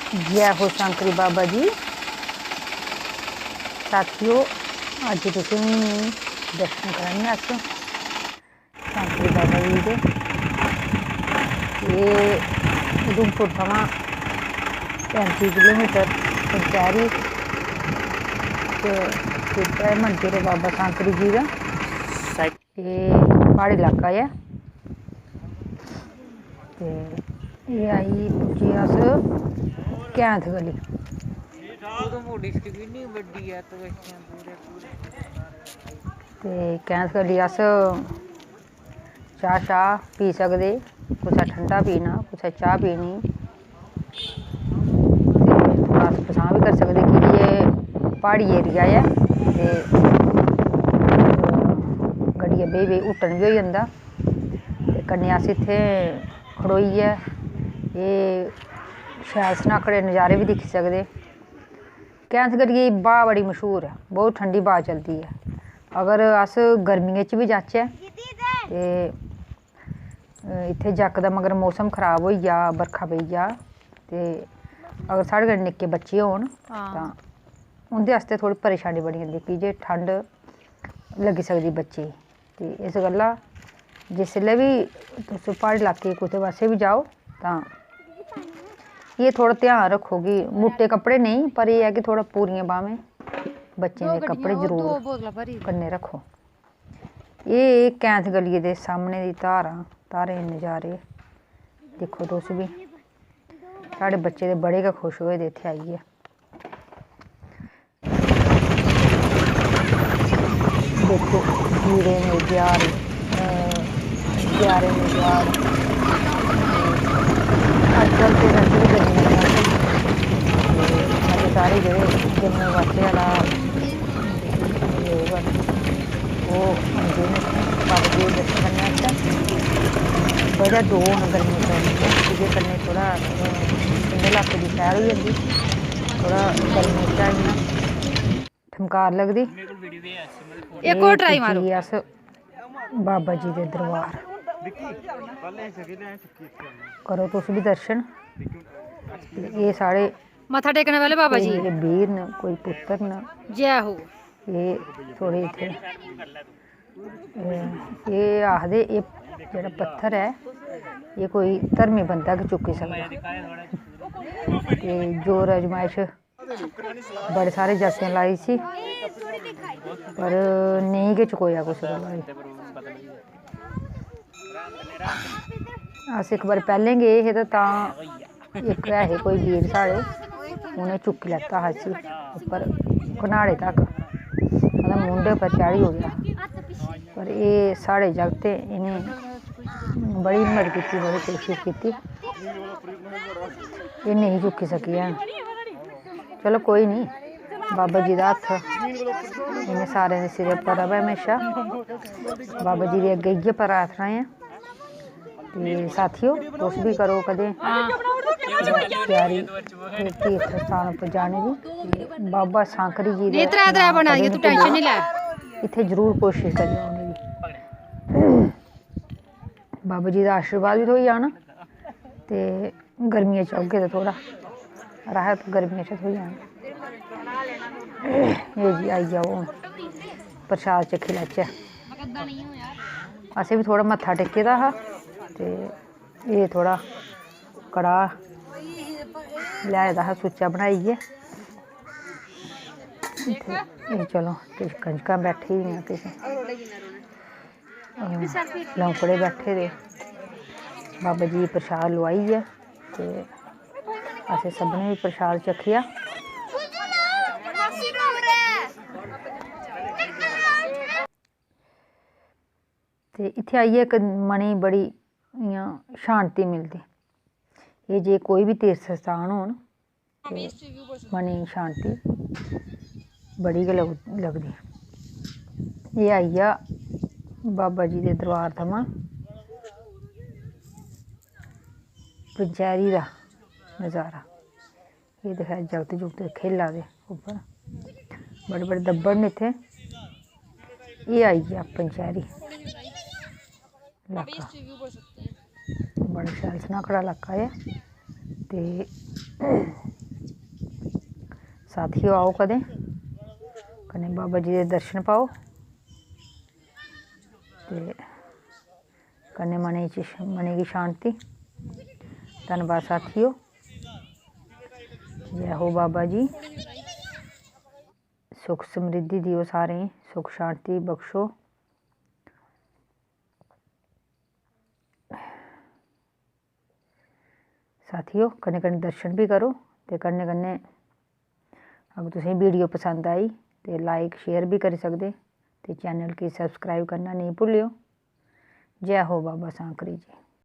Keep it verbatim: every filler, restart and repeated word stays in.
जै हो शंकरी बाबा जी। साथियो, अज्ज तुसेंगी दर्शन कराने अस शंकरी बाबा जी दे। एह् उधमपुर थमां पैंती किलोमीटर पंचैरी च स्थित ऐ मंदर बाबा शंकरी जी दा। एह् प्हाड़ी लाका ऐ। ते एह् आई पुज्जे अस कैंथ गली। उधमपुर डिस्ट्रिक्ट इन्नी बड्डी ऐ, तो इत्थै पूरे, पूरे। ते कैंथ गली अस चाह् शाह् पी सकदे, कुसै ठंडा पीना, कुसै चाह् पीनी। ते थोह्ड़ा अस बसांऽ बी करी सकदे, की जे एह् प्हाड़ी एरिया ऐ। ते गड्डियै बेही बेही हुट्टन बी होई जंदा। ते कन्नै अस इत्थै खड़ोइयै एह् शैल सन्हाकड़े नज़ारे बी दिक्खी सकदे। कैंथ गड्डियै दी ब्हा बड़ी मशहूर ऐ, बहुत ठंडी ब्हा चलदी ऐ। अगर अस गर्मियें च बी जाचै ते इत्थै यकदम अगर मौसम खराब होई जा, बरखा पेई जा, ते अगर साढ़े कन्नै निक्के बच्चे होन, हां। तां उं'दे आस्तै थोह्ड़ी परेशानी बनी जंदी, की जे ठंड लग्गी सकदी बच्चे गी। ते इस गल्ला जिसलै बी तुस प्हाड़ी लाके कुतै पासै बी जाओ, तां एह् थोह्ड़ा ध्यान रक्खो कि मुट्टे कपड़े नेईं, पर एह् ऐ कि थोह्ड़ा पूरियां बाह्में, बच्चें दे कपड़े जरूर कन्नै रक्खो। एह् कैंथ गलिये दे सामने दी धारां, धारें दे नज़ारे दिक्खो तुस बी। साढ़े बच्चे ते बड़े गै खुश होए दे इत्थै आइयै। दिक्खो, जीरे ने ज्यार, अ, ज्यारे ने ज्यार। अज्जकल ते वैसे बी गर्मी दा मौसम। ते अज्ज सारे जेह्ड़े जम्मू वासी आह्ला लोक न, ओह् औंदे न इत्थै बाबा जी दे दर्शन करने आस्तै। बजह दो न गर्मी च, जेह्दे कन्नै थोह्ड़ा, अ, ठंडे लाके दी सैर होई जंदी, थोह्ड़ा गर्मी चा इ'यां ठमकार लगदी। इक होर try मारो। पुज्जी गे अस बाबा जी दे दरबार। करो तुस बी दर्शन। एह् साढ़े मत्था टेकने वाले बाबा जी। कोई मेरे बीर न, कोई पुत्तर न। जै हो। एह् थोह्ड़े इत्थै, एह्, एह् आखदे, एह् जेह्ड़ा पत्थर ऐ, एह् कोई धर्मी बंदा गै चुक्की सकदा। ते जोर अजमाइश बड़े सारे जागतें लाई इसी, पर नेईं गै चकोआ कुसै कोला बी। अस इक बारी पैह्लें गे हे ते तां इक ऐ हे कोई बीर साढ़े, उ'नें चुक्की लैता हा इसी उप्पर घनाड़े तक, मतलब मुंढे उप्पर चाढ़ी ओड़ेआ। पर एह् साढ़े जागतें इ'नें बड़ी हिम्मत कीती, बड़ी कोशश कीती, एह् नेईं चुक्की सकी हैन। चलो कोई निं, बाबा जी दा हत्थ इ'नें सारें दे सिरै पर र'वै म्हेशा। बाबा जी दे अग्गें इ'यै प्रार्थना ऐ। ते साथियो, तुस बी करो कदें त्यारी ते तीर्थ स्थान उप्पर जाने दी। ते बाबा सांकरी जी दे नेईं, त्रै त्रै नांऽ बना दी, कदें तूं निं tension निं लै। भुल्लेओ। इत्थै जरूर कोशिश करेओ औने दी। बाबा जी दा आशीर्वाद बी थ्होई जाना ते गर्मियें च औगे ते थोह्ड़ा राहत गर्मियें च थ्होई जानी। एह् जी आई जाओ हून, प्रसाद चक्खी लैचै। असें बी थोह्ड़ा मत्था टेके दा हा ते एह् थोह्ड़ा कड़ाह् लेआए दा हा सुच्चा बनाइयै। ते एह् चलो, किश कंजकां बैठी दियां, किश लौंकड़े बैठे दे। बाबा जी गी प्रसाद लोआइयै ते असें सभनें गी प्रसाद चक्खेआ। ते इत्थै आइयै इक मनै गी बड़ी इ'यां शांति मिलदी। एह् जे कोई बी तीर्थ स्थान होन, ते मनै गी शांति बड़ी गै लग-, लगदी। एह् आई गेआ बाबा जी दे दरबार थमां पंचैरी दा नजारा। एह् दिक्खो, जागत जुगत खेला दे उप्पर, बड़े बड़े दब्बड़ न इत्थै। एह् आई गेआ पंचैरी लाका, बड़ा शैल सन्हाकड़ा लाका ऐ। ते साथियो, आओ कदें, कन्नै बाबा जी दे दर्शन पाओ ते कन्नै मनै च, मनै गी शांति। धन्नबाद साथियो, जै हो बाबा जी। सुख समृद्धि देओ सारें गी, सुख शांति बख्शो। साथियो, कन्नै कन्नै दर्शन बी करो ते कन्नै कन्नै अगर तुसें वीडियो पसंद आई ते लाइक शेयर बी करी सकदे ते चैनल गी सब्सक्राइब करना नेईं भुल्लेओ। जै हो बाबा सांकरी जी।